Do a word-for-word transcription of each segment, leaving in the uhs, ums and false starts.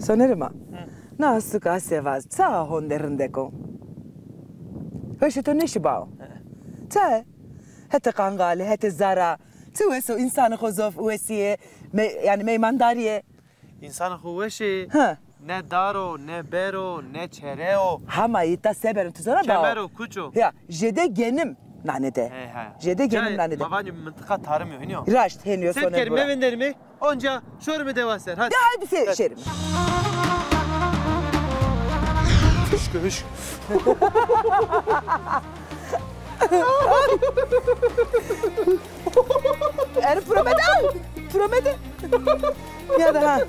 Sonerê ma. Na suka Sevaz, ça honde rindek o? Weşê to nêşi bao? Çae? Hetê qangalî, hetê zara. Çi wes o, însanê xo zof wesî yê, me-, yanî meymandarî yê. Însanê xo weş ê. Hı. Ne dar o, ne ber o, ne çere o. Hama îta se beno, ti zona bao? Kemer o, kuç o. Ya, jêde genim nanê de. He, he. Jêde genim nanê de. Ma vanî mintiqa tarım yo, hînî yo. Raşt, hênî yo. Soner bura. Mevinderîme, onca şorîme dewa ser. Hadi. De hadi se-, şerîme. Huşku huş. Ero promete, promete. Ya da ha.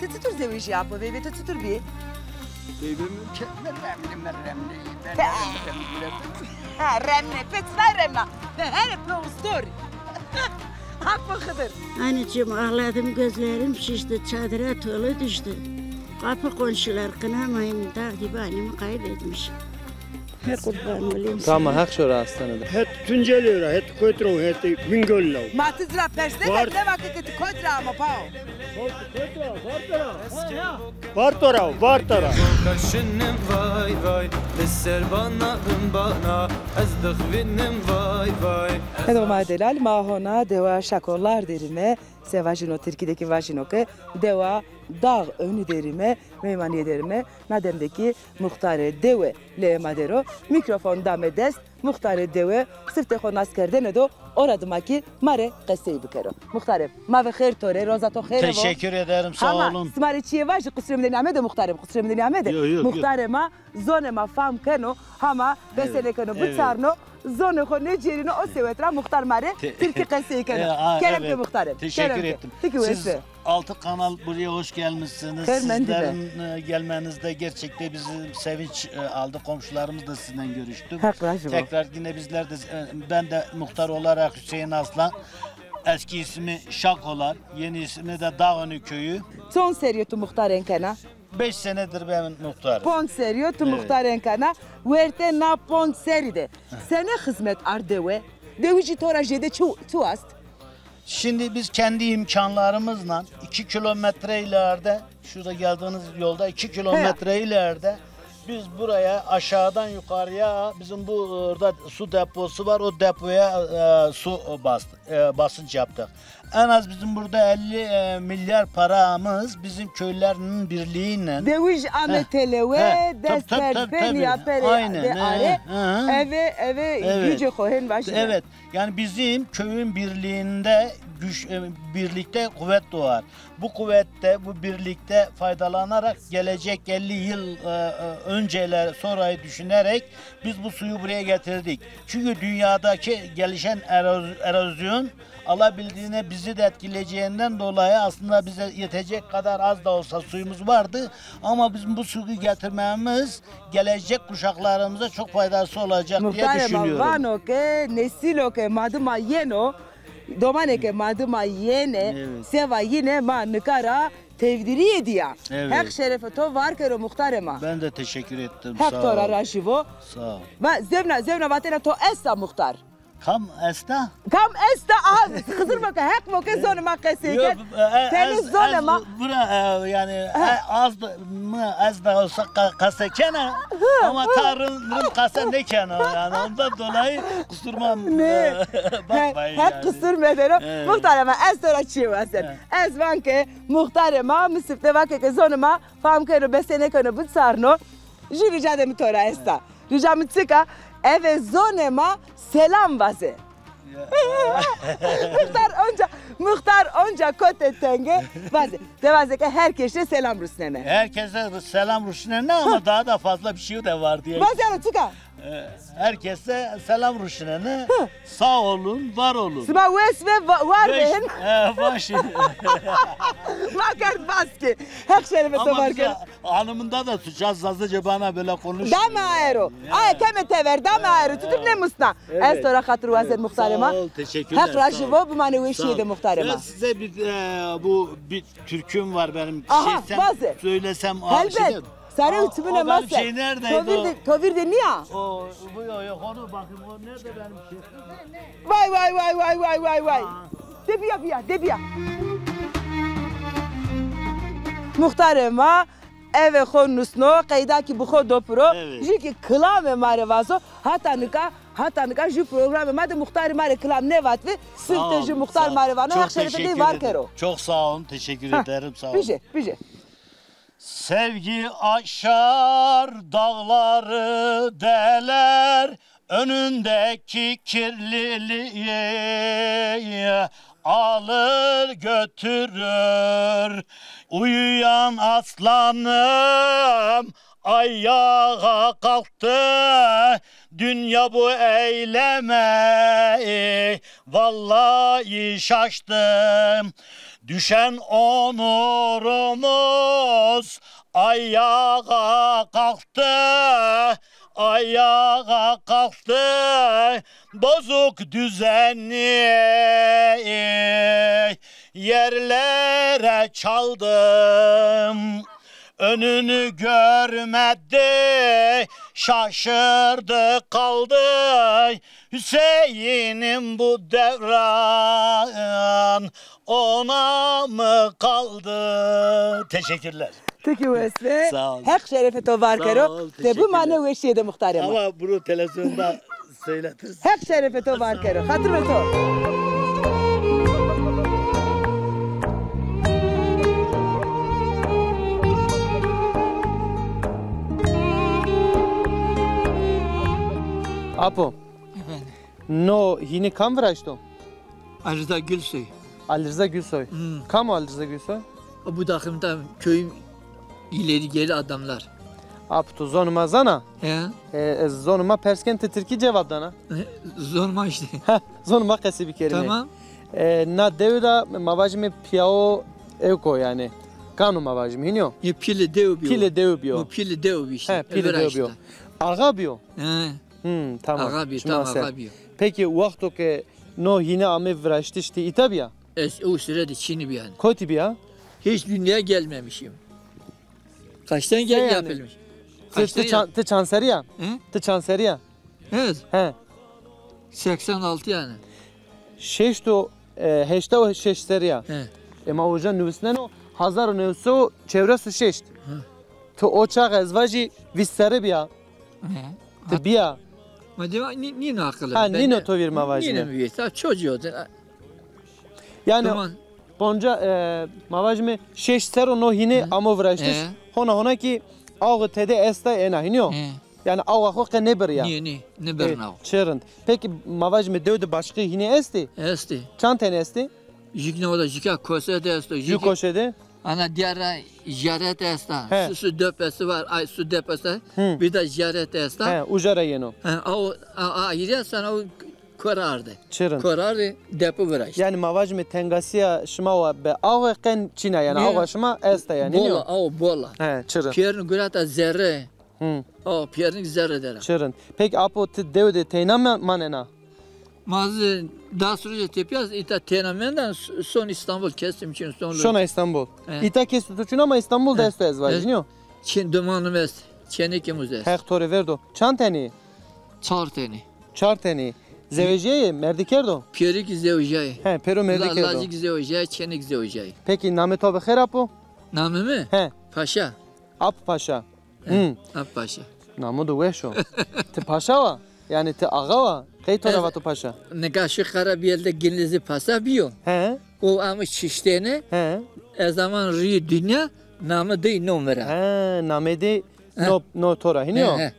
Ti çitur zewejî apo, veyvê to çitur bî? Veyvê mi? Ke-, mi remli, mi remli, ben remli, remli. Ha, remli, pek zî remna. Ve her pe ustor. Apo Xıdır. Anneciğim, ağladım, gözlerim şişti, çadıra tolu düştü. Kapı komşular kınamayın, dağ gibi annemi kaybetmiş. Ay qurban olayım sana. Tamam, Heq şo ra astene de. Het Tuncelî ra, het Koyt ra, het Bingöl ra. Ma ti ra persnena, ne vake ke ti Koyt ra ama pao. Koyt ra, Varto ra. Varto ra, Varto ra. Kaşınım vay vay, li ser bana bin bana, ez dixwînim vay vay. Hello ma delal, ma hona dewa Şakolar derîme, se vajîno, tirkî de kî vajîno ke dewa Dağ Önü derîme, meymanîye derîme, na dem de kî muxtarê dewe leyê ma der o. Mîkrofon dame dest muxtarê dewe, siftê xo nas kerdene do, ora dima kî ma rê qesey bikero. Muxtarê, ma ve xêr to rê, roza to xêre vo. Teşekkür ederim, sağ olun. Hama sima rê çîyê vajî, qusurê mi de nîyamede muxtarê mi, qusurê mi de nîyamede. Yo, yo, yo. Muxtarê ma zonê ma fam keno, hama besenêkeno, biçarno. Zonê xo nêcêrîno, o sewet ra muxtar ma rê tirkî qesey keno. Kerem ke muxtarê. Teşekkür ettim. Ti kî wes be. Siz Altı Kanal buraya hoş gelmişsiniz. Sizlerin e, gelmenizde gerçekten bizi sevinç e, aldı. Komşularımız da sizinle görüştü. Heq razî bo. Tekrar yine bizler de, e, ben de muhtar olarak Hüseyin Aslan. Eski ismi Şakolar, yeni ismi de Dağönü köyü. Çond serrî yo tu muxtarên kena? Beş senedir ben muhtarım. Ponc serrî yo tu muxtarên kena. Wertê na ponc serrî de sene xizmet ard dewe? Dewijî to ra jêde çi, çi wast? Şimdi biz kendi imkanlarımızla iki kilometre ileride, şurada geldiğiniz yolda iki kilometre ileride biz buraya aşağıdan yukarıya bizim bu orada su deposu var. O depoya e, su bastı, e, basınç yaptık. En az bizim burada elli e, milyar paramız bizim köylerin birliğiyle. Dewij ame telewe, dest per pê nîya perê de are. Eve, eve, gücê xo hên vajîne. Evet. Yani bizim köyün birliğinde güç, e, birlikte kuvvet doğar. Bu kuvvette, bu birlikte faydalanarak gelecek elli yıl e, e, önceyle sonrayı düşünerek biz bu suyu buraya getirdik. Çünkü dünyadaki gelişen eroz- erozyon alabildiğine bizi de etkileyeceğinden dolayı aslında bize yetecek kadar az da olsa suyumuz vardı. Ama bizim bu suyu getirmemiz gelecek kuşaklarımıza çok faydası olacak diye düşünüyorum. Muxtarê ma vano ke nesilo ke ma dima yeno, domanê ke ma dima yêne, seva yîne ma nika ra tevdîrîyê dîya. Heq şerefê to var kero muxtarê ma. Ben de teşekkür ettim. Heq to ra rajî vo. Sağ ol. Va, zewna, zewna vatena to esta muxtar? Kam esta? Kam esta? Aha, Xizir bo ke, Heq bo ke zonê ma qesey ken. Tenê zonê ma. Bura e, yani e, az da, mı, ez de olsa ka- kase kena ama ta rim, rim kase nêkena yani ondan dolayı kusuruma e, bakmayın yani. Heq qisur medero. Muxtarê ma, ez to ra çîyê wazen. Ez van ke muxtarê ma, mi sifte vake ke zonê ma fam keno, besenêkeno, biçarno. Jü rica de mi to ra esta. Rica mi çik a? Eve zonê ma selam vaze. Muxtar onca, muxtar onca kote tenge vaze. De vaze ke herkese selam rusneme. Herkese selam rusneme ama daha da fazla bir şey de var diye. Vaze ano çik a? E, herkese selam rusneme. Sağ olun, var olun. Sima wes ve va- war ve hin. E, baş. Ma kerd vaske. Heq şerefê to var kero. Hanımında da suç az, Zazaca bana böyle konuş. Dame aero. Ay keme tever, dame aero. Tutup ne musna. Ez to ra xatir wazen muxtarê ma. Sağ ol, teşekkürler. Heq rajî vo, bimanê weşîye de muxtarê ma. Ben size bir e, bu bir türküm var benim. Aha, şey, sen vaze. Söylesem. Helbet. Sarê û çimine ma se. Şey neredeydi o? To vîr de, to vîr de nîya? O, bu yo, yo, onu bakayım, o nerede benim şey? Vay vay vay vay vay vay vay. De bîya bîya, de bîya. Muxtarê ma eve xo nusno, qeyda kî bi xo do piro. Evet. Jû kî kilamê ma rê vazo. Hata nika, hata nika jû programê ma de muxtarê ma rê kilam nêvatbi. Sifte jû muxtar ma rê vano. Heq şerefê dey var kero. Çok sağ olun, teşekkür ederim, sağ olun. Bije, bije. Sevgi aşar dağları deler, önündeki kirliliği alır götürür. Uyuyan aslanım ayağa kalktı. Dünya bu eyleme vallahi şaştı. Düşen onurumuz ayağa kalktı, ayağa kalktı. Bozuk düzeni yerlere çaldım. Önünü görmedi, şaşırdı kaldı. Hüseyin'im bu devran ona mı kaldı? Teşekkürler. Ti kî wes be. Sağ ol. Heq şerefê to var kero. Sağ ol, teşekkürler. Te bimane weşîye de muxtarê ma. Ama bunu televizyonda söyletirsin. Heq şerefê to var kero. Xatirê to. Apo. Efendim? No hînî kam viraşto? Alirza Gülsoy. Alirza Gülsoy. Hmm. Kam o Alirza Gülsoy? Bu takımda köyüm ileri geri adamlar. Apo, tu zonê ma zana? He. E, ez zonê ma pers ken, ti tirkî cevap dana. Zonê ma işte. Heh, zonê ma qesî bikerîme. Tamam. E, na dewe de ma vajîme pîyao ewk o yanî. Kano ma vajîme, hînî yo? Yê pîlê dewe bîyo. Pîlê dewe bîyo. Bu pîlê dewe bî işte. He, pîlê dewe bîyo. Axa bîyo? He. Hmm, tamam. Axa bîyo, tamam, axa bîyo. Peki, wexto ke no hîne ame viraştiş, ti îta bîya? Ez o sırada çinî bîya yanî. Kotî bîya? Hiç dünyaya gelmemişim. Kaçtan gel yapılmış? Ti, ti çan-, ti çand serrî ya? Hı? Ti çand serrî ya? Evet. He. Seksen altı yani. Şeşt û, e, heşta û şeş serrî ya. He. Ema oca nivîsneno hazar û new sey û çewres û şeşt. Hı. Ti o çax ez vajî vîst serrî bîya. He. Ti bîya. Ma dîma nî-, nîno aqil. Ha, nîno to vîr ma vajîme. Nîno mi vîr. Ta çocuğu. Yanî ponca, e, ma vajîme şeş serr û no hînî amo viraştiş. He. Hona hona kî awe tede esta ena, hînî yo? He. Yanî awa xo qe nêbirîya. Nî, nî, nêbirna. Ê, çi rind. Peki ma vajîme dew de başqî hînî estî? Estî. Çand tenî estî? Jikna o da jika kose de esto. Jü kose de? Ana diyara jaret esta. He. Su, su depesi var. Ay, su depesi. Hı. Bir de jaret esta. He, uca ra yeno. He, o, a, a, ayrı sana o kor arde. Çi rind. Kor arde, depu viraşt. Yanî ma vajîme tengasîya şima wa be awe qe çin a yanî. Nî. Awa şima esta yanî, nîyo? Bola, aw bola. He, çi rind. Pîyerin gurata zerre. Hı. O, pîyerin zerre dera. Çi rind. Peki apo ti dew de teyna ma-, manena? Ma zî das roje tepîya îta teyna menden, s-, son Îstanbul, kestim çin son. Şona Îstanbul. He. Îta kestim tu çin ama Îstanbul de esto ez vajî, nîyo? Çin dumanım est. Çênekê mi zî est. Heq to rê verdo. Çand tenî? Çar tenî. Çar tenî. Zewejîyayî, merdî kerdo? Pêrî kî zewejîyayî. He, pêro merdî kerdo. La-, lajî kî zewejîyayî, çênî kî zewejîyayî. Peki namê to bi xêr apo? Namê mi? He. Paşa. Ap Paşa. He, hı. Ap Paşa. Namo de weş o. Ti paşa wa? Yanî ti axa wa? Qey to ra vato paşa? Nika şu Karabiyel de Gilizî pasa bîyo. He. O amî çiştêne. He. Ez aman rî dinya, namê dey no mi ra. He, namê dey no, no to ra. Hînî yo? He, he.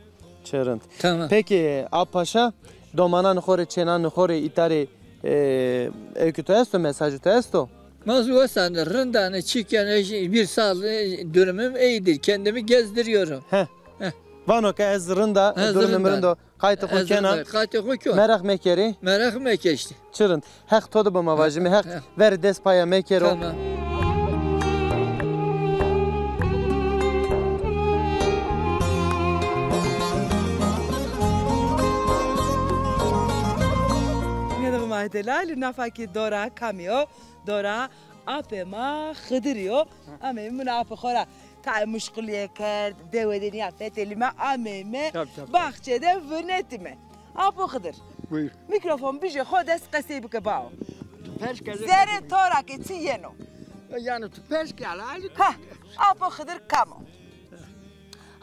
Çi rind. Tamam. Peki, Ap Paşa, domananê xo rê, çênanê xo rê, îta rê, e, ewkê to esto, mesajê to esto? Ma zî wesane, rind a, ne çi kene, bir sağlık durumum iyidir. Kendimi gezdiriyorum. He. He. Vano ke ez rind a, durumum rind o. Qaytê xo kena. Qaytê xo kena. Meraq mekerê. Meraq meke işte. Çi rind. Heq to de bo ma vajîme. Heq verê dest paya mekero. Tamam. Nê de bi ma delalî, nafa kî dora kamî yo? Dora apê ma Xidirî yo. Ameyme, mi na apê xo ra tayê muşqulîye kerd, dewe de nîya fetelîme, ameyme, baxçe de vinetîme. Apo Xidir. Buyur. Mîkrofon bijê xo dest, qesey bike bao. Zerê to ra ke çi yeno? Yanî tu pers ke ala. Ha, Apo Xidir kam o?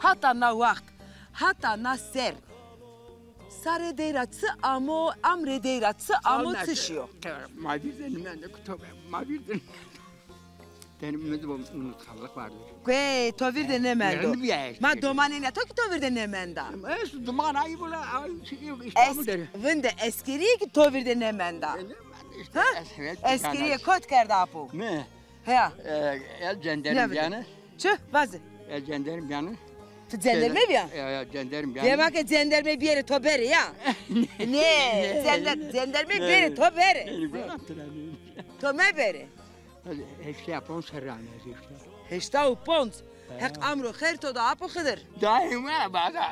Hata na waxt, hata na ser. Sarê dey ra çi amo, amrê dey ra çi amo, çi şiyo? Ma vîr de nimendo ki to, ma vîr de nimendo. Benim unutkanlık vardır. Guey, to vîr de nêmendo. Ma domanê nîya to ki to vîr de nêmenda. Es duman ayı bula, ay, şey, yok, İstanbul derim. Vinde eskerîye ki to vîr de nêmenda. Ha? Eskerîye kot kerda apo? Ne? Heya. E, el cenderim yanı. Çi? Vaze. El cenderim yanı. Ti cenderme bîya? Ya, ya, cenderim yanı. Dema ke cenderme bîyerê to berê ya. Ne? Cender-, cenderme bîyerê to berê. To meberê. Heştê ponc serran ez işte. Heşta û ponc. Heq amro xêr to da apo Xidir. Daima bada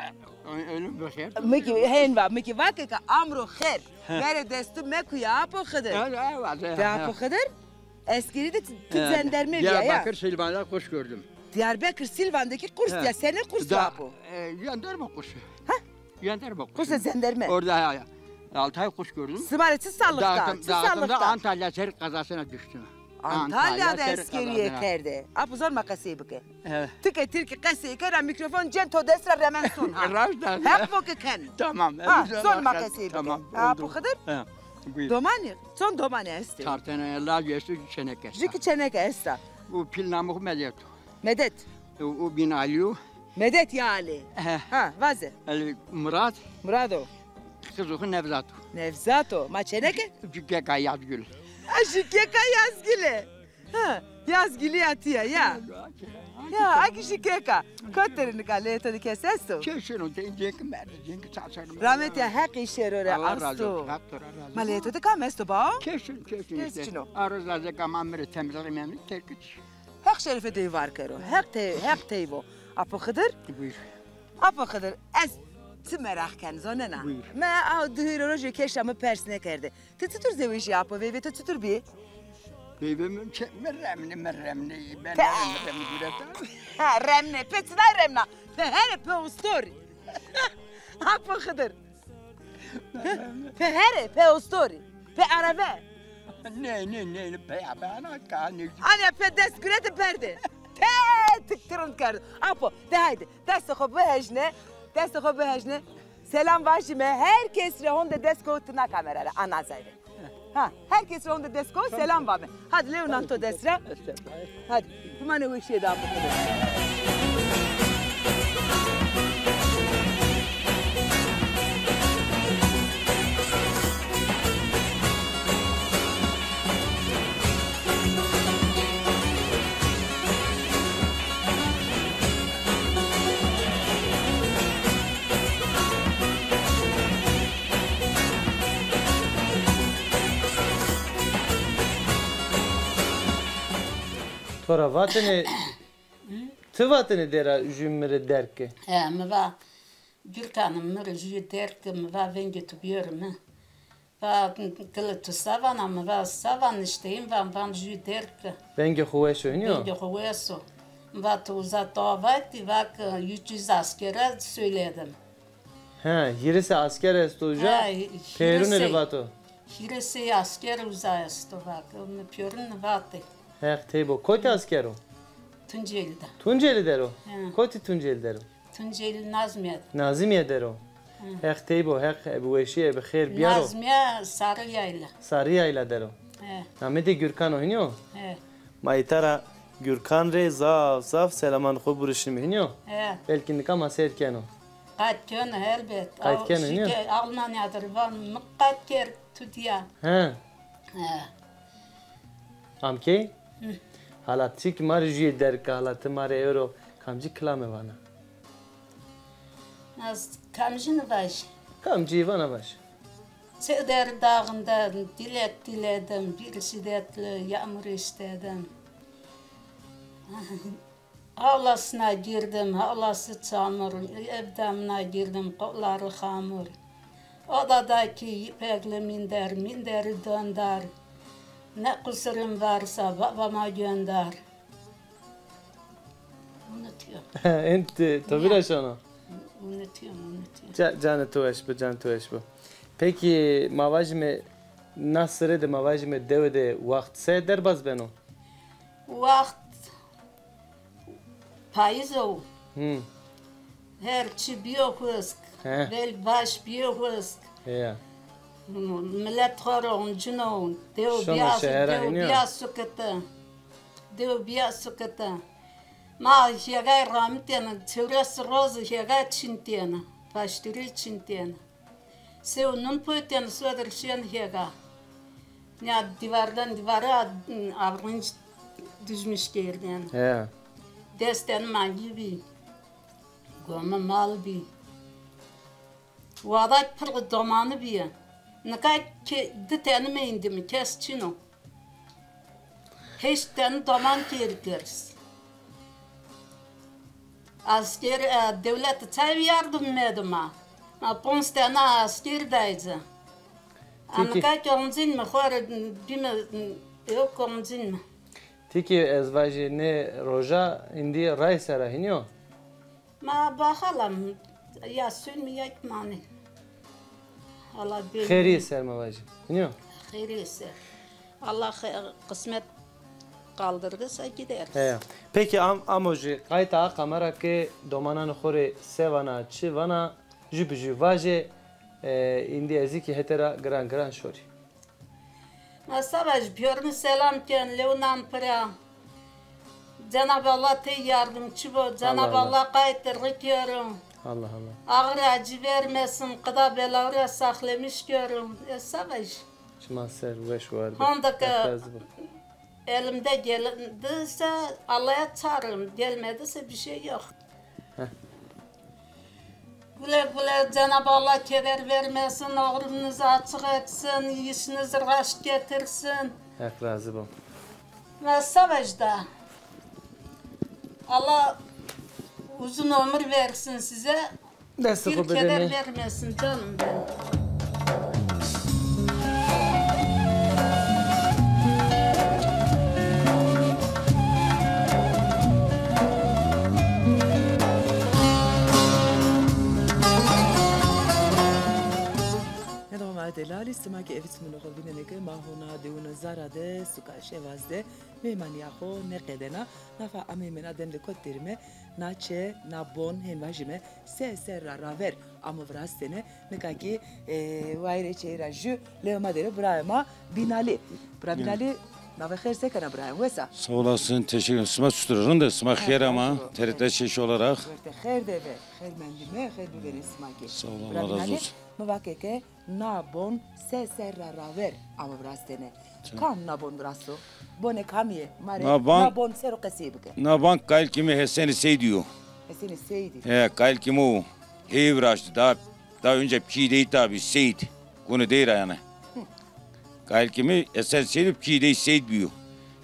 ölüm bixêr. Mi ki hên va, mi ki va ke, ke amro xêr. Berê destû mekuya apo Xidir. Eyvallah. Te apo Xidir? Eskerî de ti, ti cenderme bîya ya. Diyarbakır Silvan'da kuş gördüm. Diyarbakır Silvan'daki kurs ya. Senê kurs apo? E, jandarma kuşu. Ha? Jandarma kuşu. Kurs cenderme. Orada ya, ya. Altı ay kuş gördüm. Sima rê çi sağlıkta? Dağıtım, çi dağıtımda sağlıkta? Antalya trafik kazasına düştüm. Antalya de eskerîye kerde. Apo zon ma qesey bike. Evet. Ti ke tirkî qesey kera, mîkrofon cen to dest ra remen son ha. Rast a. Heq vo ke ken. Tamam. Ha, zon ma qesey bike. Tamam, oldu. Apo Xidir? He, buyur. Domanî, çond domanî estê? Çar tene, la yeşil çenek esta. Jü ki çenek esta. Bu pîl namê xo Medet o. Medet. O, o Binali o. Medet ya Ali. He. Ha, vaze. Ali Murat. Murat o. Qizê xo Nevzat o. Nevzat o. Ma çeneke? Jikeka Yazgül. Ha, jikeka Yazgülî. Ha, Yazgülî ya tîya ya. Ya, aki jikeka. Kot der ê nika, leyê to de kes esto? Kesin o, cenk merdi, cenk çaçarım. Rahmetî ya, Heqî şêro rê asto. Allah razı olsun, Heq to ra razı olsun. Ma leyê to de kam esto bao? Kesin, kesin işte. Kes çin o. Arız lazek ama mi rê temizlik memnun terk et. Heq şerefê dey war kero. Heq tey-, Heq tey bo. Apo Xidir? Buyur. Apo Xidir, ez ti meraq ken, zonena? Buyur. Mi a di hîrê rojê keşa mi pers nêkerde. Ti çitur zewejî apo, veyvê to çitur bî? Veyvê mi çe-, mi remnî, mi remnî. Ben remnî, remnî gureta. Ha, remnî. Pê çinay remna? Pê herê, pê ostorî. Apo Xidir. Pê herê, pê ostorî, pê areve. Nê, nê, nê, nê, pê, pê, ana, ka, nê. Ana, pê dest gurete berde. Te, tik ti rind kerd. Apo, de haydi, destê xo bihejne, destê xo bihejne. Selam vajîme, her kes rê honde dest ko ti na kamera ra, ana zayre. Ha, her kes rê honde dest ko, selam vame. Hadi, lew nan to dest ra. Hadi, bimanê weşîye de apo. To ra vatêne, ti vatêne dera jü mi rê derg ke? He, mi va, Gürkan'ım, mi rê jü derg ke, mi va vengê tu biyori mi. Va, kile tu se vana? Mi va, se van işte, în van, van jü derg ke. Vengê xo weş o, hînî yo? Vengê xo weş o. Mi va, tu uza to vatî, va ke yüz yüz askere söyledim. He, hîrê sey asker esto uca. He, pêrune rê vato. Hîrê sey asker uza esto, va ke, mi pêrune vatê. Heq tey bo. Kotî asker o? Tuncelî de. Tuncelî der o? He. Kotî Tuncelî der o? Tuncelî Nazmîye. Nazmîye der o. Hı. Heq tey bo, Heq ebe weşîye, ebe xêr biyaro. Nazmîye Sarı Yayla. Sarı Yayla der o. He. Namê de Gürkan o, hînî yo? He. Ma îta ra Gürkan rê zaf zaf selaman xo burişnîme, hînî yo? He. Belkî nika ma seyr keno. Qayt keno, helbet. Qayt keno, hînî yo? Almanya dir van, mi qayt kerd tu dîya. He. He. Amkey? Hı. Hala ti ki ma rê jüyê derg ke, hala ti ma rê ewro kamcî kilame vana? Ez kamcîni vaj? Kamcî vana vaj. Çi der dağında dilek diledim, bir şiddetli yağmur istedim. Havlasına girdim, havlası çamur, ev damına girdim, kolları hamur. Odadaki ipekli minder, minderi dönder. Ne kusurum varsa babama gönder. Unutuyorum. Ent, e, to vîra şono? Unutuyorum, unutuyorum. Ca-, canê to weş bo, canê to weş bo. Peki, ma vajîme, na sire de, ma vajîme, dewe de waxt se derbaz beno? Waxt Payîz o. Hı. Her çi bîyo husk. He. Vel baş bîyo husk. He. Milet xo ro oncino. Dew bîya, dew bîya sukite. Dew bîya sukite. Ma hêgay ramitêne, çewres roz hêgay çintêne. Paştirî çintêne. Sew nun poytêne, sodir şên hêga. Nîya dîvardan dîvara avrinc dujmiş kerdêne. He. Destên mangî bî. Gome mal bî. Waday pirr domanî bîye. Nika ke di tenî meyndî mi, kes çin o. Heşt tenî doman kerdî girs. Asker, e, dewlet çay yardım medi ma. Ma ponc tenî asker dayî ci. Nika ke oncîn mi, xo rê bîme, yok oncîn mi. Ti kî ez vajî nê roja îndî ray ser a, hînî yo? Ma baxalam, ya sün mü ya ki mani. Allah bilir. Xêrî ser ma vajî. Nîyo? Xêrî ser. Allah xe-, kısmet kaldırırsa gideriz. Heya. Peki am-, amo jî qayta a kamera ke domananê xo rê se vana, çi vana, jü bi jü vajê, e, îndî ez kî hetê ra giran giran şorî. Ma se vajî, pîyorî mi selam ken, lew nan pira. Cenab Allah tey yardımcı bo. Cenab Allah qaytê rî kero. Allah Allah. Ağır acı vermesin, qida belawu ra saxlemiş kero. E, se vajî. Çiman ser weş werde. Honde ke elimde geldiyse Allah'a çağırırım, gelmediyse bir şey yok. Heh. Güle güle, Cenab-ı Allah keder vermesin, ağrınızı açık etsin, işinizi rast getirsin. Hak razı bol. Ve savaşta Allah uzun ömür versin size. Destê xo bidê mi. Bir keder vermesin canım benim. Nê domanê delalî, sima ke ewî çimûnê xo vînenê ke ma hona dewûnê Zara de, suka Şevaz de meymanîya xo nêqedena. Nafa a meymena dem de kot derîme, na çe, na bon, hên vajîme, se serra raver amo virastene. Nika kî, e, wayîrê çêyî ra jû lewê ma der ê birayê ma Bînalî. Bira Bînalî, navê xêr, se kena birayê mi? Wes a? Sağ olasın, teşekkür ederim. Sima çutir, rind ê? Sima xêr ama, T R T Şeş olarak. Werte xêr de be, xêr mendîme, xêr bibêne sima kî. Sağ olun, Allah razı olsun. Bira Bînalî, mi vake ke na bon se serra raver amo virastene. Kam na bon virasto? Bonê kamî yê? Ma rê na bon ser o qesey bike. Na bon kailkîmê Hesenî Seydî yo. Hesenî Seydî. He, kailkîmê o. Heyî viraştî. Daha, daha önce pîyê dey tabî Seyd. Gunê dey ra yanî. Kailkîmê Hesen Seydî, pîyê dey Seyd bîyo.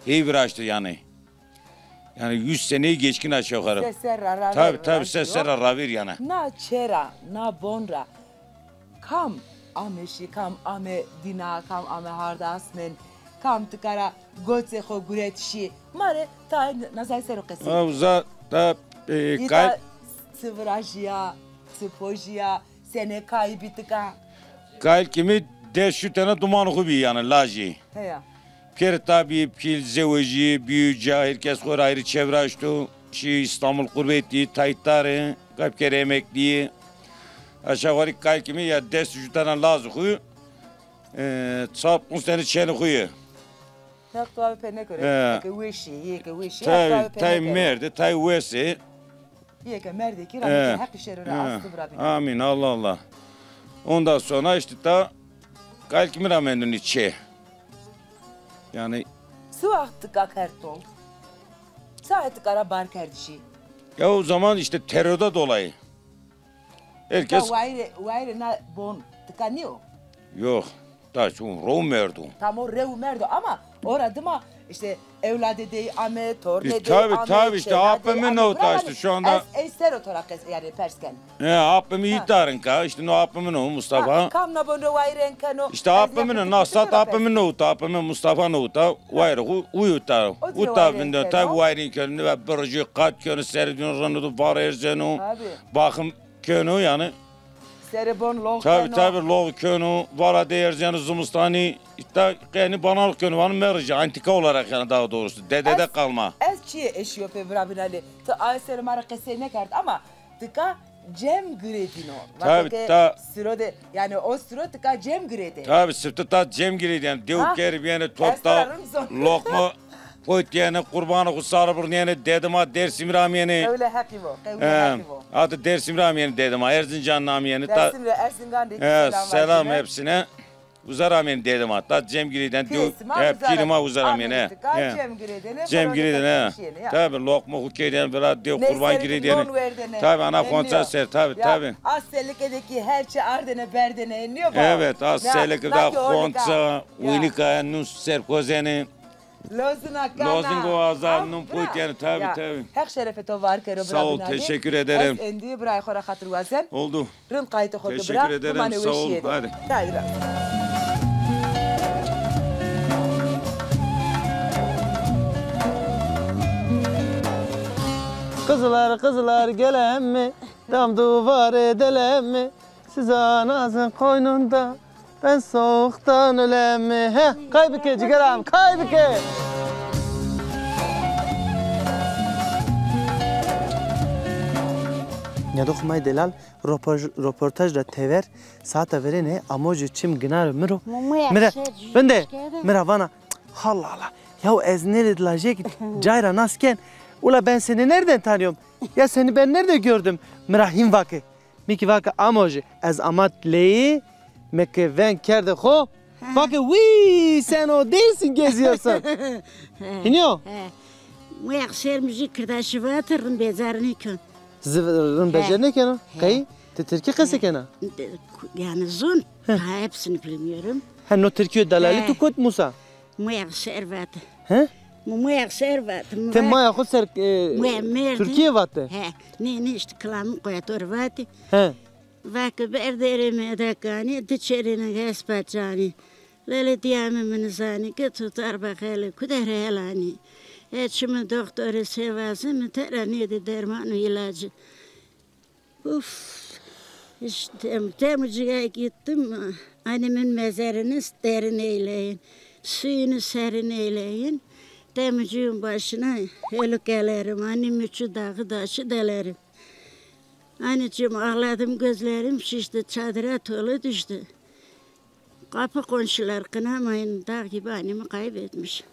Heyî viraştî yanî. Yanî yüz seneyi geçkin aşağı yukarı. Se serra raver. Tabi, tabi, se serra raver yanî. Na çe ra, na bon ra kam ame şî, kam ame dîna, kam ame harda asmên, kam tika ra gocê xo guret şî. Ma rê tayê nazay ser o qesey. Uza da, e, kay- Îta çi virajîya, çi pojîya, senê kayî bî tika? Kailkîmê des jû tena dumanê xo bî yanî, lajî. Heya. Pêrê tabî pîl zewejî, bîyo ca, her kes xo rê ayrı çevraşto. Şî Îstanbul qurbetî, tay tar ê, qey pêrê emeklî yê. Aşağı yukarı kailkîmê ya des jû tena lazê xo, e, çar ponc tene çênê xo yê. Heq tu awe pê nêkero. He. Eke weşî, yê ke weşî, Heq tu awe pê nêkero. Tay merdê, tay wes ê. Yê ke merdê kî rahmetî Heqî şêro ra astî, bira Bînalî. Amîn, Allah Allah. Ondan sonra işte ta kailkîmî ra mendunî çê. Yanî. Çi waxt tika kerd tol? Çaxê tika ra bar kerdişî? Ya o zaman işte terörden dolayı. Herkes... Tika wayîrê, wayîrê na bon tika nîyo? Yok. Taş, o rew merdo. Tam o rew merdo ama ora dima işte ewladê dey ame, tornê dey ame, tabi, tabi, işte apê mi no ta işte şu anda. Ez ey ser o to ra qes-, yanî pers ken. Ya, apê mi îtarin ka, işte no apê mi no Mustafa. Ha, kam na bon rê wayîrên keno? İşte apê mi no, na sat apê mi no ta, apê mi Mustafa no ta, wayîrê xo uyo ta, uta vindeno, tabi wayîrên keno, ve biricî qat keno, serê dîno reno do, var erzeno, bakım keno yanî. Serê bon lox keno. Tabi, tabi, lox keno, vara dey erzeno, zimustanî îta qenî banalık keno, vano mericî, antika olarak yanî daha doğrusu, dedede kalma. Ez çîyê eşîyo pê bira Bînalî. Ti aye ser ma ra qesey nêkerd ama tika Cem girêdîno. Tabi, ta siro de, yani o siro tika cem girêdê. Tabi, sifte ta cem girêdî, yani dew kerî bîyene, top ta loqma poytîyene, qurbana xu sare birnîyene, dedima Dêrsimî ra amîyene. Qewle Heqî bo, qewle Heqî bo. Hata Dêrsimî ra amîyene dedima, Erzincan ra amîyene. Dêrsim ra, Erzingan de selam hepsine. Uza ra amên dedima. Ta cem girêdên, dew, he, pîrê ma uza ra amên, he. Cem girêdên, he. Tabi, loqma xu kerdên, vila dew qurban girêdên. Tabi, ana xonça ser, tabi, tabi. A selike de ki her çi ardene berdene, nîyo ba? Evet, a selike de xonça, unika, nus ser kozene. Lozina kana. Lozin go azar num put yani, tabi, tabi. Heq şerefê to var kero, bira. Sağ ol, teşekkür ederim. Ez endî birayê xo ra xatir wazen. Oldu. Rind qayîtê xo ke bira. Teşekkür ederim, sağ ol. Hadi. Hadi bira. Qızlar, qızlar gelen mi? Dam duvar edelen mi? Siz anasın koynunda. Ben soğuktan ölen mi? He, kay bike cigeram, kay bike. Nîyadoxê ma yê delal, ropor-, roportaj ra tever, saeta verêne, amocê çim ginaro mi ro. Mi ra, vinde, mi ra vana, Allah Allah, yaw ez nêrê de lajek cay ra nas ken, ula ben seni nereden tanıyorum? Ya seni ben nerede gördüm? Mi ra hîn vake. Mi kî vake amojî, ez amat leyî, mi kî veng kerde xo, vake wî, sen o değilsin, geziyorsun. Hînî yo? He. Muyak ser müzik kirdaşi vatı, rın becer nêken. Zı-, rın becer nêkeno? He. Qey? Ti tirkî qese kena? Yani zon, daha hepsini bilmiyorum. He, no tirkîyo delalî tu kot musa? Muyak ser vatı. He? Mu muyak ser vatı. Ti maya xo ser, e, Tirkîye vatı? He. Nê, nê, işte kilamı koyator vatı. He. Vake berdêrê medekanî, di çêrêne hespa canî. Lele diyame min zanî, ke tutar bexelê, kuder helanî. E çimi doktorê sevazî, mi tera nêdî derman û îlacî. Uf, işte, dem, dem ucuya gittim, annemin mezarını derin eyleyin, suyunu serin eyleyin. Dem ucuyun başına heluk elerim, annem üçü dağı daşı delerim. Anneciğim, ağladım, gözlerim şişti, çadıra tolu düştü. Kapı komşular kınamayın, dağ gibi annemi kaybetmiş.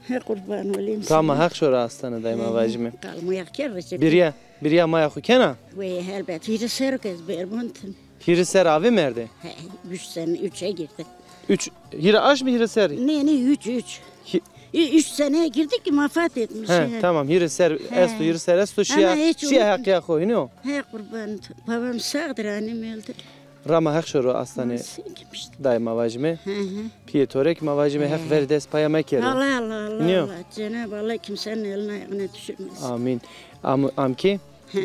He, kurban olayım sana. Rama Heq şoro astane dayma vajime. Kalmaya ker Recep. Biriya, biriya maya xu kena? Wey, elbet. Hîrê serr o ke ez bermon tim. Hîrê serr avê merde? He, üç sene, üçe girdi. Üç, hîrê aşm, hîrê serr? Ne, ne, üç, üç. Hi- Ü-, üç seneye girdi ki vefat etmiş. He, tamam, hîrê serr esto, hîrê serr esto, şiya, şiya heqiya xo, hînî yo? He, kurban. Babam sağdır, annem öldü. Rama Heq şoro astane. Dayê ma vajime. Hı hı. Piyê to rê kî ma vajime, Heq verê dest paya mekero. Allah, Allah, Allah, Allah. Cenab-ı Allah kimsenin elini ayağına düşürmesin. Amin. Am, amkî,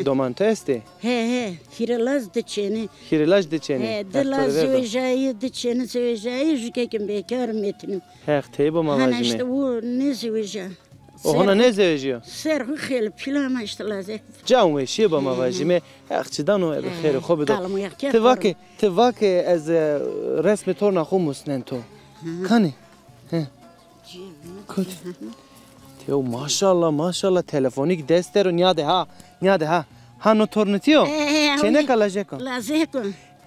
doman to estê? He, he. Hîrê laz, di çênî. Hîrê laz, di çênî. He, di laz zewejayî, di çênî zewejayî, jû kekî bekar, Metîn. Heq tey bo ma vajime. Hana işte o nêzeweja. O hona nêzewejîyo? Ser xu xêl pîl ama işte lazek. Can weşîye bo ma vajîme. Heq çi dano ebe xêrê xo bido. Ti vake, ti vake ez, e, resmê torna xo musnen to. Kanê? He. Kut. Tew, maşallah, maşallah, telefonî kî dest der o, nîyade ha, nîyade ha. Ha, no tornê to yo? Çêneka lajek o. Lajek o.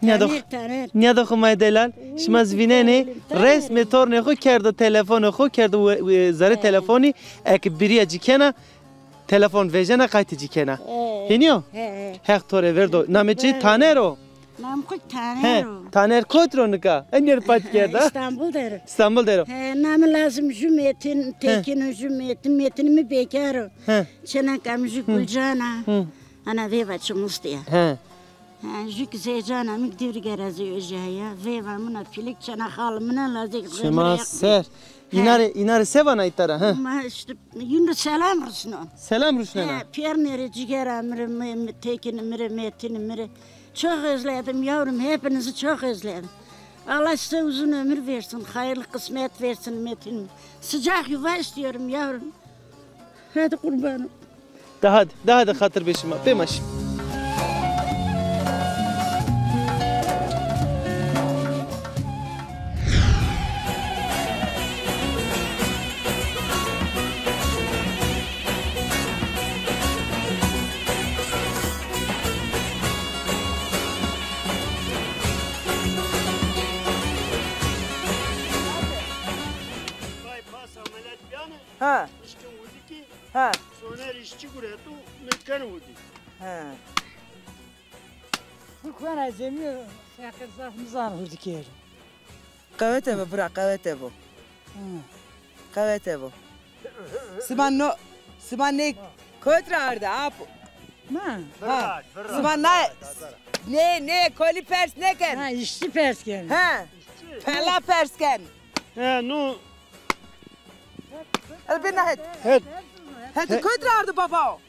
Nîyadoxê ma yê delal, şima zî vînenê, resmê tornê xo kerdo telefonê xo, kerdo we-, we-, zerê telefonî, eke bîrîya ci kena, telefon vejena, qaytê ci kena. Hênî yo? Heq to rê verdo. Namê ci Taner o? Namê xo Taner o. Taner kot ro nika? Enî yer pat kerda? Îstanbul der o. Îstanbul der o. He, namê lazim jû Metîn, Tekîn o jû Metîn, Metîn mi bekar o. Çêneka mi jû Gulcan a. Ana vêva çimustî ya. He. Ha, jû kî zewecana mi kî dewrî gera zewejîya ya. Vêva min a pîlik çêna xal min a lazek. Şima ser. Îna rê, îna rê se vana îta ra, ha? Ma işte, yûn rê selam rusnon. Selam rusnena? Ha, pêrnê rê, cîgera mi rê, mi, mi, Tekîn mi rê, Metîn mi rê. Çok özledim yavrum, hepinizi çok özledim. Allah size uzun ömür versin, hayırlı kısmet versin Metîn. Sıcak yuva istiyorum yavrum. Hadi kurbanım. De hadi, de hadi, xatir bê şima. Pê ma şî. Ha. Nişkên hurdikî. Ha. Soner îşçî gureto, mi keno hurdî. Ha. Bu kuena cemî feqîr zaf nizan hurdî kero. Qewete bo bira, qewete bo. Hı. Qewete bo. Sima no, sima nê kot ra arda, apo? Ma. Ha. Sima na, nê, nê, kolî pers nêken. Ha, îşçî pers ken. Ha. Pela pers ken. He, no. El bina het. Het. Het kot ra arda baba o?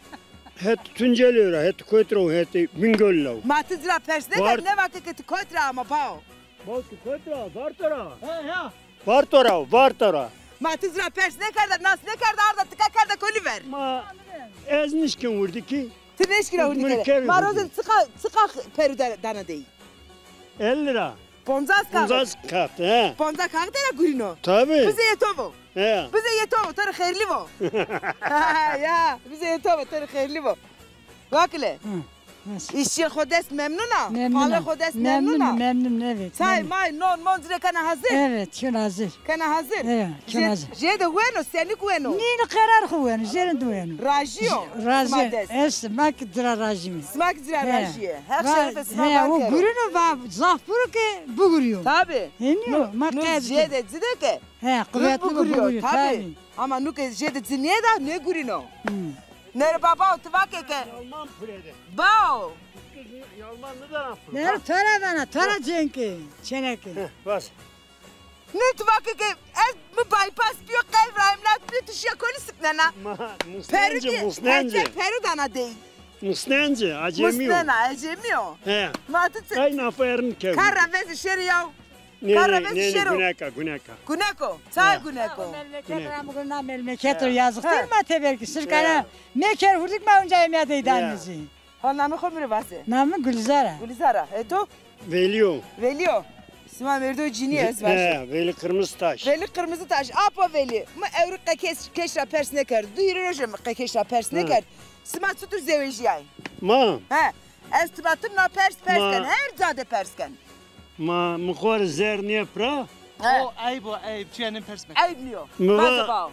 Het Tuncelî ra, het kot ra, het Bingöl ra. Ma ti ci ra pers nêken, nêvake ke ti kot ra ama bao. Bawkî kot ra, Varto ra. Ha, ya. Varto ra, Varto ra. Ma ti ci ra pers nêkerda, nas nêkerda, arda tika kerda kolî ver. Ma ez nişkên hurdikî. Ti nêşkîna hurdî kerê. Ma roze çiqa, çiqa peru da-, dana dey? Elli ra. Poncas kaxit. Poncas kaxit, he. Poncas kaxit ra gurîno. Tabi. Bizê yê to vo. He. Bizê yê to vo, to rê xêrlî vo. Ha, ya, bizê yê to vo, to rê xêrlî vo. Vakile. Hı. Nasıl? Îşçîyê xo dest memnun a? Memnun a. Pale xo dest memnun a? Memnun, memnun, evet. Çay, may, non, mon ci rê kena hazir? Evet, kena hazir. Kena hazir? Evet, kena hazir. Jê de weno, senik weno? Nîno, qerar xo weno, jêrin de weno. Rajî yo? Rajî. Sima dest. Ez, ma ki ci ra rajî mi. Sima ki ci ra rajî yê. Heq şerefê sima ver kero. He, o gurîno va, zaf buro ke bigurîyo. Tabi. Hênî yo, ma qed. Jê de ci de ke. He, quvetli bigurîyo, tabi. Ama nu ke jê de ci nêda, nêgurîno. Hı. Nere baba, ti vake ke. Yalman pire de. Bao. Yalman nêdana pire. Nere to ra vana, to ra cenke, çeneke. He, bas. Ne ti vake ke ez mi bypass bîyo, qelb ra emlat bîyo, ti şîya kolî siknena. Ma musnence, musnence. Peru dana dey. Musnence, acemî yo. Musnena, acemî yo. He. Ma ti ti. Ay nafa erin kewî. Kar ra vezî şêrî yaw. Nê, nê, nê, guneka, guneka. Guneko, çay guneko. Memleket ra mi guna, memleket o, yazık değil mi, teber ki? Sirkana meker hurdik ma onca emya deydan bizi. Ha, namê xo mi rê vase. Namê Gulizar a. Gulizar a. E to? Velî yo. Velî yo. Sima merdo cinî ez vajo. He, Velî Kırmızıtaş. Velî Kırmızıtaş. Apo Velî. Mi ewro qe kes, keş ra pers nêkerd. Di hîrê roje mi qe keş ra pers nêkerd. Sima çitur zewejîyay? Ma? He. Ez timatim na pers pers ken. Her ca de pers ken. Ma mi xo rê zerr nêpira. He. O eyb o, eyb. Çîyê nê pers me. Eyb nîyo. Mi va,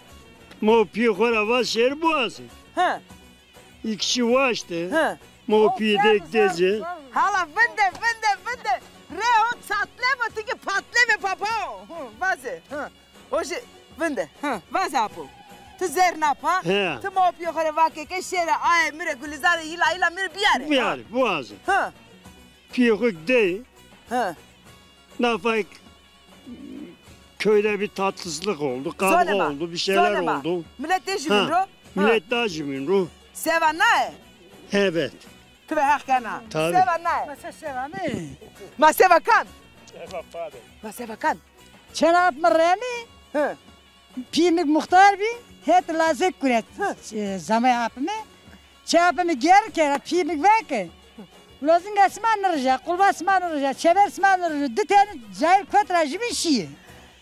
mo pîyê xo ra va şêrî biwazê. He. Î kişî waşte. He. Mo pîyê dek dezê. Hala vinde, vinde, vinde. Rê ho çatle bo, ti ki patle ve papao. Hı, vaze. Hı. O jî vinde. Hı, vaze apo. Ti zerr napa. He. Ti mo pîyê xo rê vake ke şêre aye mi rê Gulîzare hîla hîla mi rê biyare. Biyare, biwaze. Hı. Pîyê xo dey. Hı. Nafa köyde bir tatsızlık oldu, kavga oldu, bir şeyler oldu. Milet dê jumîn ro. Milet da jumîn ro. Seva naye? Evet. Ti ve heq kena. Tabii. Seva naye? Ma se seva nê. Ma seva kan? Ma seva kan? Çêna ap mi remî. Hı. Pîyê mi muxtar bî, het lazek guret, e, zamay apê mi. Çê apê mi gerr kerd, pîyê mi vake. Lozinga sima nirija, qulba sima nirija, çever sima nirija, di tenî cayir kot ra jubîn şîyê.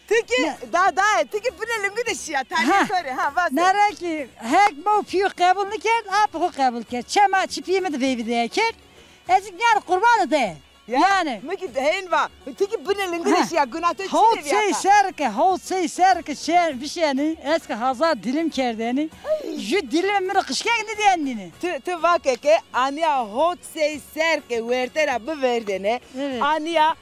Ti ki da, da, ti ki binê lingu de şîya, tanî to rê, ha, vaze. Nare ki, hek mo pîyê qebul nikerd, apê xo qebul kerd. Çê ma çê pîyê mi de veyvî de kerd. Ez ki nîya rê qurbane de. Ya, yanî. Mi ki hên va, ti ki binê lingu de şîya, guna to çi de vîya? Hewt sey serr ke, hewt sey serr ke şê-, bişenî, ez ki hazar dilim kerdênî. Ju dilime mi rê qijkek nêdîyen nînî. Ti, ti vake ke anîya hewt sey serr ke werte ra biverdêne, evet, anîya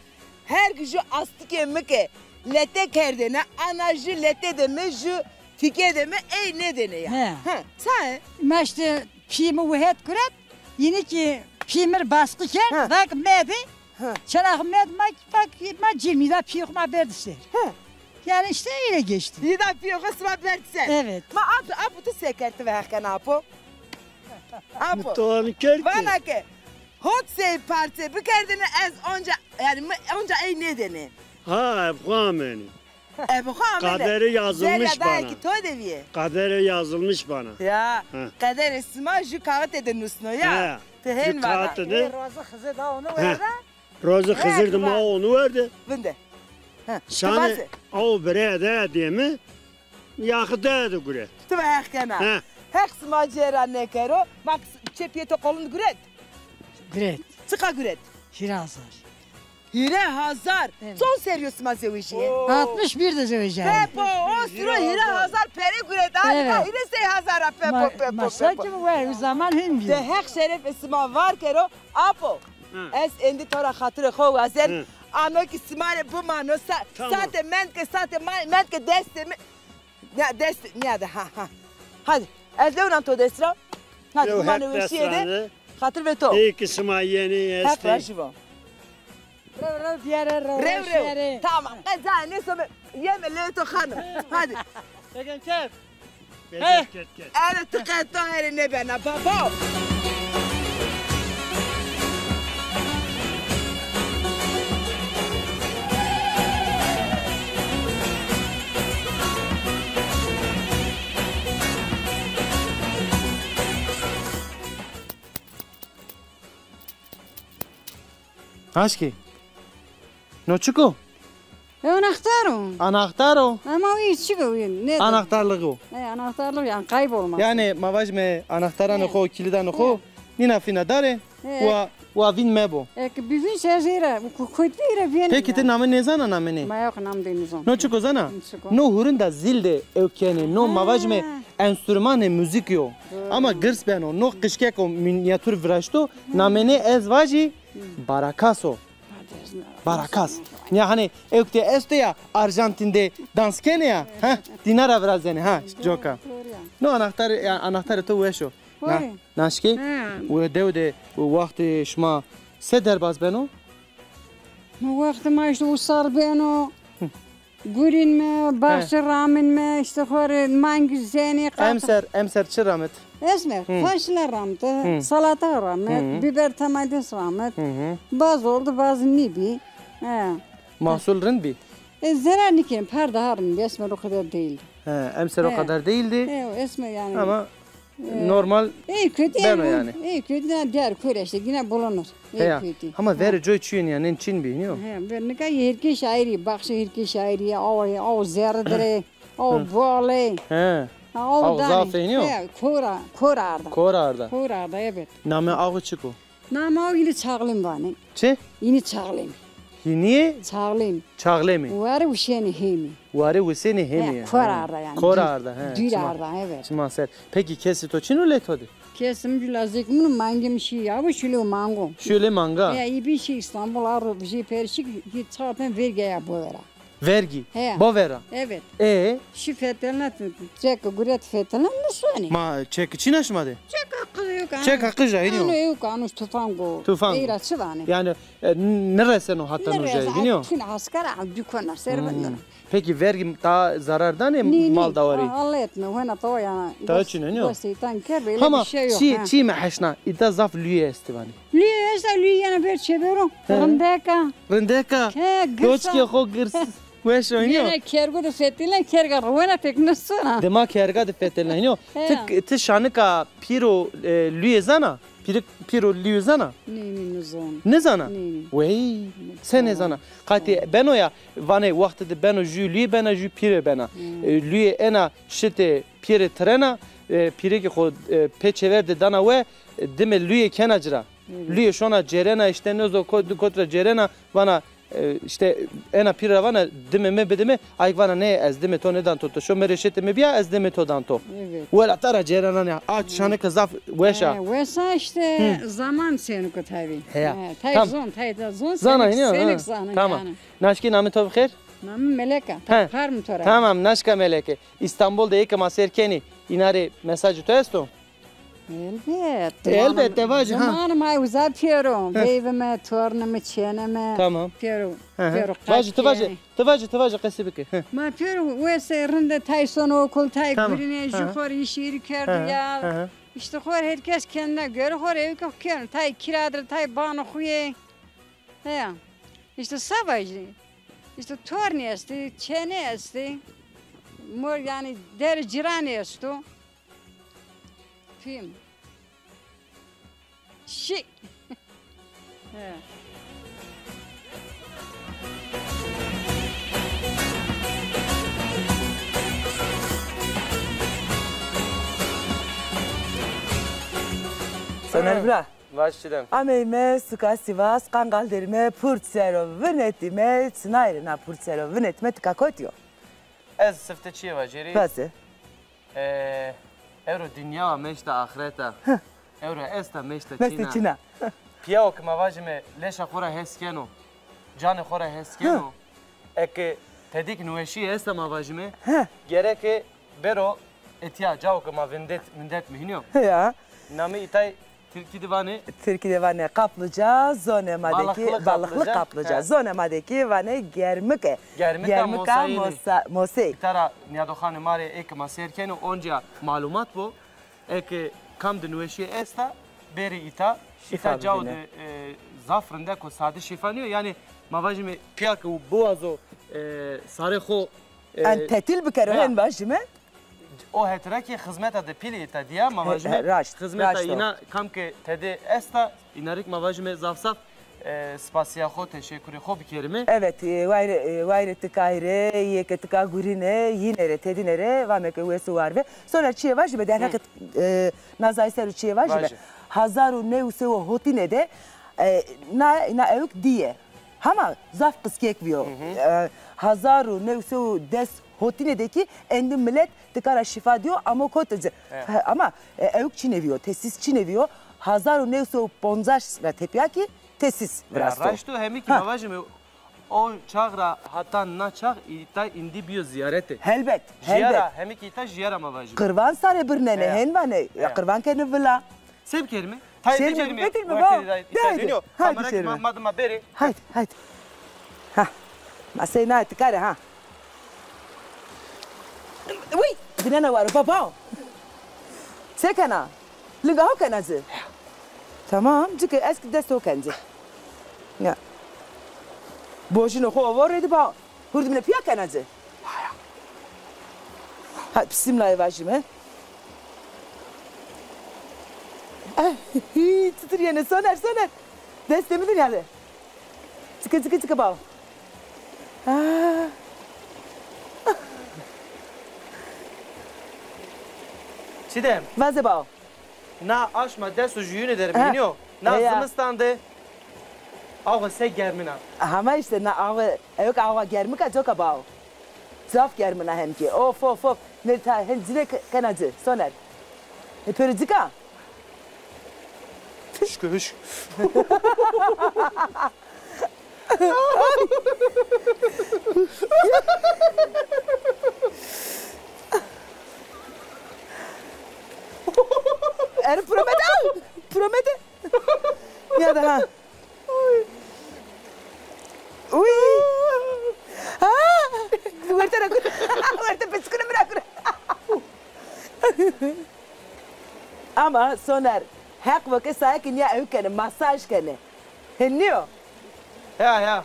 her ki ju astikê mi ke lete kerdêne, ana ju lete de mi, ju tîke de mi ey nêdêne ya. He. Hı, saye. Ma îşte pîyê mi wi het guret, yînî ki pîyê mi rê baskî kerd, vak medi. Hı. Çêna xo medi, ma, vak, ma cemî da pîyê xo ma berdi ser. Hı. Yani işte öyle geçti. Yî da pîyê xo sima berdi ser. Evet. Ma apo, apo ti se kerd, ti ve heq kena apo? Apo. Mi to anî kerd ki. Vana ke hot sey parçe bikerdêne ez onca, yani mi onca ey nêdêne. Ha, ev xo amenî. Ev xo amene. Kadere yazılmış bana. Ki to de vîye. Kadere yazılmış bana. Ya, qederê sima ju kaxite de nusno ya. He. Ti hên vana. Ju kaxite de. Rozi Xizir da onu werde. Rozi Xizir de ma onu werde. Vinde. Şanê aw bire de dêmi, yaxi de de guret. Ti ve heq kena. He. Heq sima cêra nêkero. Bak, çê pîyê to qolun guret. Guret. Çiqa guret? Hîrê hazar. Hîrê hazar. Evet. Çond serrî yo sima zewejîyê? Altmış bir de zewejîyayî. Pepo, o siro hîrê hazar pere guret. Nika hîrê sey hazar a, pepo, pepo, pepo. Ma, ma sa ki bu var, o zaman hin bî. De heq şerefê sima var kero, apo. Hı. Ez êndî to ra xatirê xo wazen. Hı. Ano ki sima rê bimano, sa-, tamam. Sate mend ke, sate ma-, mend ke destê mi. Ya dest, nîyade, ha, ha. Hadi, ez lewnan to dest ra. Hadi, bimane weşîye de. Xatir ve to. Ey ki sima yenî estê. Heq razî bo. Rew rew biyere, rew rew şiyere. Tamam. Qeza ne sobe yeme lê to xanim. Hadi. Egen kef. He. Ere ti qeto ere nêbena babo. Aşkî. No çik o? E, anahtar o. Anahtar o? Ama o çik o? Ne? Anahtarlığı o. E, anahtarlık yani kaybolmaz. Yani ma vajime anahtaranê xo, kilidanê xo, nîna fîna dare, wa, wa vîn mebo. E, ki bivîn şezîre, ku-, kutbîre vîn. Peki ti name nêzana name nê? Ma yok nam de nizam. No çik o zana? Çik o? No hurinda zil de ew kenê. No ma vajime enstrümanê muzîkî yo. Ama girs beno. No qişkeko mînyatûr viraşto. Name nê ez vajî barakas o. Barakas. Ya hani ewk de esto ya, Arjantin de dans kenê ya. Ha, dînara virazenê. Ha, coka. No anahtar, ya, anahtarê to weş o. Na, naşkê, we dew de wextê şima se derbaz beno? No wextê ma işte usar beno. Gurîn me, baxçe ramîn me, işte xo rê mangî zenî qat. Emser, emser çi ramit? Esmer, faşle ramit, salata ramit, biber, domates ramit. Baz oldu, baz nîbî. He. Mahsul rind bî? E, zerar nîkên, par daha rind bî, esmer o kadar değildi. He, emser o kadar değildi. He, esmer yani. Ama Normal. Ey kötü beno yani. Ey kötü de der kore işte yine bulunur. Ey kötü. Ama verê coy çîyên ya, nên çin bî, nîyo? He, ver nika herkes ayrı, baxçe herkes ayrı, aw, aw zerre dire, aw bale. He. Aw zaf ê, nîyo? He, kora, kora arda. Kora arda. Kora arda, evet. Name aw çik o? Nama o yine çağlem vanê. Çi? Yine çağlem. Yine? Çağlem. Çağlem. Ware wisênê hêmî. Ware wisênê hêmî. He, kor arda yani. Kor arda, he. Dûr arda, evet. Çima ser. Peki kesê to çin o lê to de? Kesê mi cula zêkê mi, mangê mi şî ya, bu şî lê mango. Şî lê manga. He, î bî şî İstanbul, ardo bijê perşik, ki zaten vergî ya bovera. Vergî. He. Bovera. Evet. E? Şî fetelna, çek guret fetelna, nisonî. Ma çek çin a şima de? Çek qij yok. Çek qij a, hînî yo. Ano yok, ano tufan go. Tufan. Eyra çi vanê? Yani, e, nêreseno hata no jayî, hînî yo? Çin askera dükana servendana. Peki vergî ta zarar danê mal dawarî? Nî, nî. Allah etme, wena to ya. Ta çin a, nîyo? Seytan ker, böyle bir şey yok. Hama çî, çî mi heşna, îta zaf lüye estî vanê. Lüye esta, lüye yena ver çevero. He. Rindeka. Rindeka. He, girsa. Doçkê xo girs. Weş o, nîyo? Yena kergu de fetelna, kerga rowena pek nisona. Dima kerga de fetelna, nîyo? He. Ti, ti şanika pîro, e, lüye zana? Pîrik, pîro lüye zana? Nî, nî, nizon. Nizana? Nî, nî. Wey, se nêzana? Qatî beno ya, vanê wextê de beno jü lüye bena, jü pîre bena. E, lüye ena şitê pîre tirena, e, pîrekê xo, e, pê çêver de dana we, e, dime lüye kena ci ra. Lüye şona cêrena, işte nêzo ko-, kot ra cêrena, vana, e, işte ena pîre ra vana, dime mi bide mi, ayk vana nê, ez dime to nêdan to, to şo mi rê şitê mi bîya, ez dime to dan to. Evet. Welata ra cêrena nê, a şanike zaf weş a. He, weş a işte, zaman seniko tabi. Heya. He, tay zon, tay da zon, zana, senik, senik zana. Tamam. Naşkê, namê to bi xêr? Namê Melek a. He. Par mi to ra. Tamam, naşka Meleke. İstanbul de ê ke ma sêr kenî, îna rê mesajê to esto? Elbet. Elbet, de vaje, ha. Zimanê ma uza pêro. He. Veyvê mi, tornê mi, çênê mi. Tamam. Pêro, pêro. Vaje, ti vaje, ti vaje, ti vaje, qesî bike. He. Ma pêro wese rinde tay sono okul, tay gurîne, jü xo rê îşîrî kerdo ya. Hı hı. İşte xo rê herkes kendine göre xo rê ewke keno. Tay kira dir, tay bano xo yê. Heya. İşte savaşî. İşte tornî estî, çênê estî. Mor yani der ciranî esto. Film. Şi. He. Soner bira. Vaj Çîdem. Ameyme suka Sivas, qanqal derîme, purd sero vinetîme, çinay rê na purd sero vinetîme, tika kotî yo? Ez sifte çîyê vajêrî. Vaze. E, ewro dinya meşta axreta. Ewro esta meşta çîna. Meşta çîna. Pîyawo ke ma vajîme leşa xo ra hes keno, canê xo ra hes keno. Eke tedî ki niweşîye esta ma vajîme. Gereke bero etîya cawo ke ma vindet, vindet mi hînî yo. Ya. Namê îtay Tirkî de vanê. Tirkî de vanê kaplıca, zonê ma de kî balıklı kaplıca. Zonê ma de kî vanê germike. Germika mosayîne. Mosa-, mosey. Îta ra nîyadoxanê ma rê ê ke ma seyr kenê, oncîya malumat bo. Eke kam de niweşîye esta, bêrê îta. Îta cawo de, e, zaf rindek o, sade şîfa nîyo. Yanî ma vajîme pîya ke biwazo, e, sarê xo, e, en tetil bikero, hen vajîme. O het ra kî xizmeta de pîlî îta dîya, ma vajîme. Raşt, xizmeta raşt o. Îna kam ke tede esta, îna rê kî ma vajîme zaf zaf, e, spasîya xo, teşekurê xo bikerîme. Evet, e, wayre, e, wayre tikay rê, yê ke tika gurîne, yîne rê, tedîne rê, vame ke wes û war ve. Soner çîyê vajîme, derheqê, e, na zayî ser o çîyê vajîme. Vajî. Hezar û new sey û hotîne de, e, na, na ewk dîye. Hama zaf qiskek vîyo. E, hezar û new sey û des hotîne de kî endî milet tika ra şîfa dîyo, amo kotî ci. He, ama, e, ewk çinê vîyo, tesîs çinê vîyo. Hezar û new sey û poncas ra tepîya kî tesîs virasto. Raşt o, hemî kî ma vajîme, o çax ra hatan na çax îta îndî bîyo zîyarete. Helbet, helbet. Jîyara, hemî kî îta jîyara ma vajîme. Qirvan sarê birnenê, hen vanê, ya qirvan kenê vila. Se bikerîme? Tayê bicerîme. Bicerîme, baba. De haydi. Haydi şerîme. Ma, ma, ma berê. Haydi, haydi. Ha. Ma sey na tikare ha. Uy, binena waro baba. Se kena? Linga ho kena ci. Tamam, cike esk dest ho ken ci. Ya. Bojino xo ovo redi ba. Hurdimine pîya kena ci. Ha, bismîllahî vajîme. Ay, hî, çitur yenê Soner, Soner. Destê mi de nîyade. Çike, çike, çike bao. Aa. Çîdem. Vaze bao. Na aşma des û jûyîne der bînî yo. Na zimistan de awe se germin a. Hama îşte na awe, ewk awa germik a coka bao. Zaf germin a hem kî. Of, of, of. Nê ta hen cine ke-, kena ci, Soner. E, pêro cik a? Hişk, hişk. Ero promete, promete. Ya da ha. Uy. Ha! Werte ra kur. Werte peçikune mi ra kur. Ama Soner, heq vake saye ke nîya ewk kenê, masaj kenê. Hen nîyo? Ya, ya.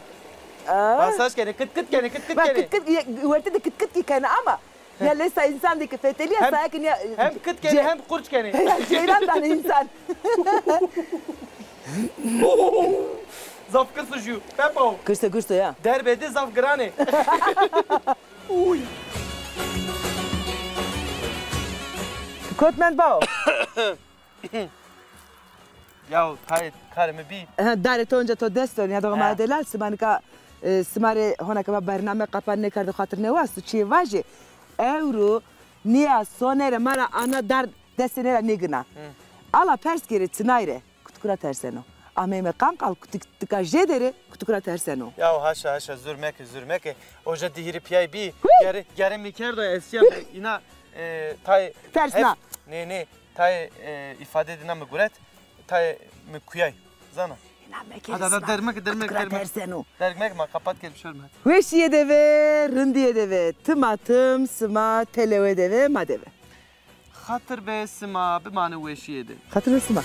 Aa. Masaj kenê, kit kit kenê, kit kit kenê. Kit kit, werte de kit kit kî kenê ama ya lesa însan de ke fetelîya saye ke nîya, hem kit kenê, hem qurç kenê. Ya, ceyran danê însan. Zaf kirs o jû. Pepa o. Kirs o, kirs o ya. Derbê de zaf giran ê. Uy. Kot mend bao. Ya, tayê karê mi bî. Ha, darê to onca to dest o, nîyadoxê ma delal, sima nika, e, sima rê hona ke ma bername qapan nêkerde xatir nêwasto, çîyê vajê. Ewro nîya Sonerê ma ra ana dar destê nê ra nêgina. Ala pers kerê çinay rê. Kutik ra terseno. Ameyme qanqal, kutik tika jêde rê, kutik ra terseno. Yaw haşa, haşa, zur meke, zur meke. Oca di hîrê pîyay bî. Gere, gere mi kerdo ez şîya îna, e, tay tersna. Nê, nê, tay, e, îfade dina mi guret, tay mi kuyay. Zana. Îna meke. Hadi, hadi, dermek, dermek, dermek. Terseno. Dermek ma kapat kerip şor mi. Weşîye de ve, rindîye de ve. Tim a tim, sima telewe de ve, ma de ve. Xatir be sima, bimane weşîye de. Xatir be sima.